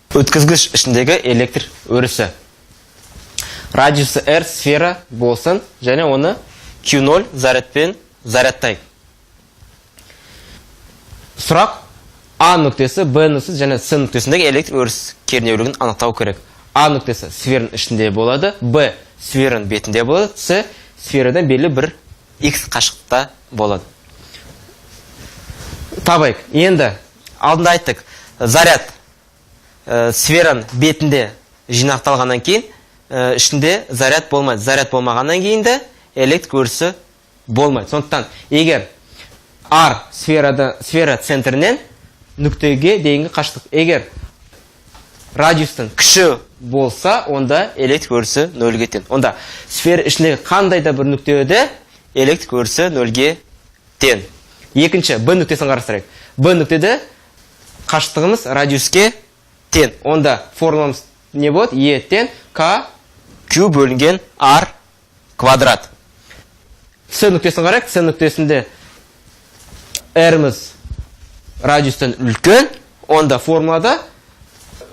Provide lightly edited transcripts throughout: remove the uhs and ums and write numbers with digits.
Өткізгіш ішіндегі электр өрісі. Радиусы R сфера болсын және оны Q0 зарядпен зарядтайық. Сұрақ: А нүктесі, Б нүктесі және С нүктесіндегі электр өріс кернеулігін анықтау керек. А нүктесі сфераның ішінде болады, Б сфераның бетінде болады, С сферадан белгілі бір X қашықтықта болады. Табайық. Енді алдында айттық, заряд сфераның бетінде жинақталғаннан кейін ішінде заряд болмайды. Заряд болмағаннан кейін де электр өрісі болмайды. Сондықтан егер R сферада, сфера центрінен нүктеге дейінгі қашықтық егер радиустан кіші болса, онда электр өрісі нөлге тең. Онда сфера ішіндегі қандай да бір нүктеде электр өрісі нөлге тең. Екінші, Б нүктесін қарастырайық. Б нүктеде қашықтығымыз радиуске тең. Онда формуламыз не болады? Е тең К Q бөлінген R квадрат. С нүктесін қарайық. С нүктесінде R-іміз радиустан үлкен, онда формулада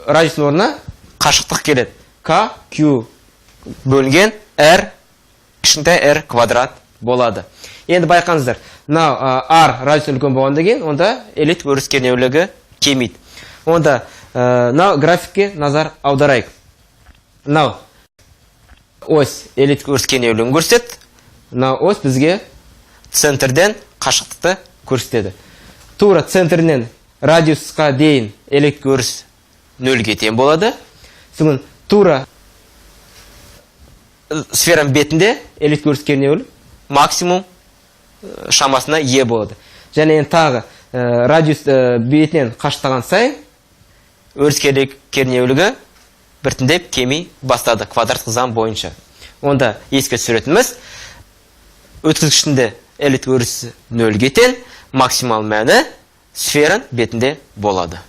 радиустың орнына қашықтық келеді. К Q бөлінген R кішкентай r квадрат болады. Енді байқаңыздар, мынау R радиустан үлкен болғаннан кейін, онда электр өріс кернеулігі кемиді. Онда мынау графикке назар аударайық. Мынау ось электр өріс кернеулігін көрсетеді. Мынау ось бізге центрден қашықтықты көрсетеді. Тура центрінен радиусқа дейін электр өріс нөлге тең болады. Сосын тура сфераның бетінде электр өріс кернеуі максимум шамасына ие болады. Және енді тағы радиус бетінен қашықтаған сайын өріс кернеулігі біртіндеп кеми бастады квадраттық заң бойынша. Онда еске түсіретініміз: өткізгішінде электр өрісі нөлге тең, максимал мәні сфераның бетінде болады.